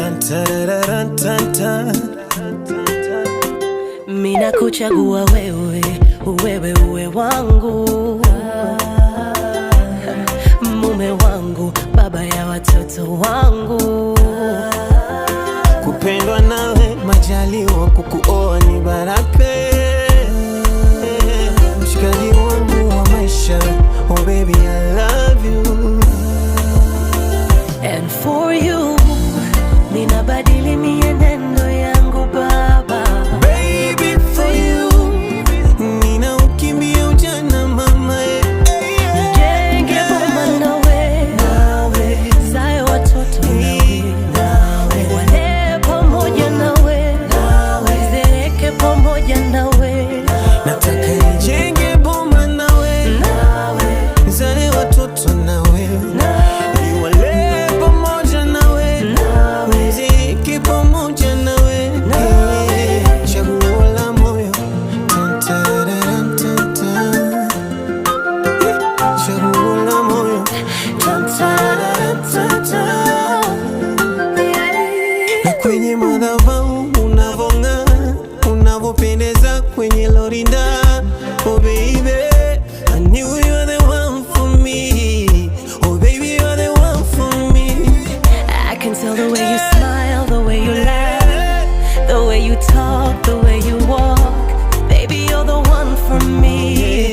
Tan, tarararan, tan, tan. Mina kuchagua wewe, wewe uwe wangu, mume wangu, baba ya watoto wangu. Kupendwa nawe majaliwa, kukuoa ni baraka. Mshikaji wangu wa maisha, oh baby I love you. And for you ninabadili mienendo yangu baba. Baby for you, nina ukimbia ujana mama eh, eh, Nijenge boma nawe, zae watoto nawe, walee pamoja nawe, zeeke pamoja nawe. Nataka nijenge boma nawe, nizale watoto nawe, niwalee pamoja nawe, niziki pamoja nawe. Chaguo la moyo. Tan, tararan, tan, tan. Chaguo la moyo. Tan, tararan, tan, tan. Na kwenye madhabahu unavong'aa, unavopendeza kwenye lorinda. Oh baby, I knew you were the one for me. Oh baby, you're the one for me. I can tell the way you smile, the way you laugh, the way you talk, the way you walk. Baby, you're the one for me.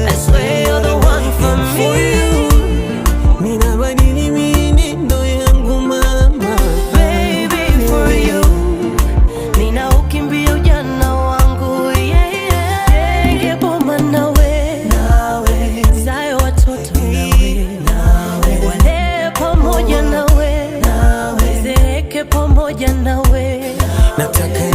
I swear you're the one for For me. you, ninabadili mienendo yangu mama. Baby, for you nina ukimbia ujana wangu, yeah, yeah. Jenge boma nawe, zae watoto nawe, walee pamoja nawe, zeeke pamoja nawe. Nataka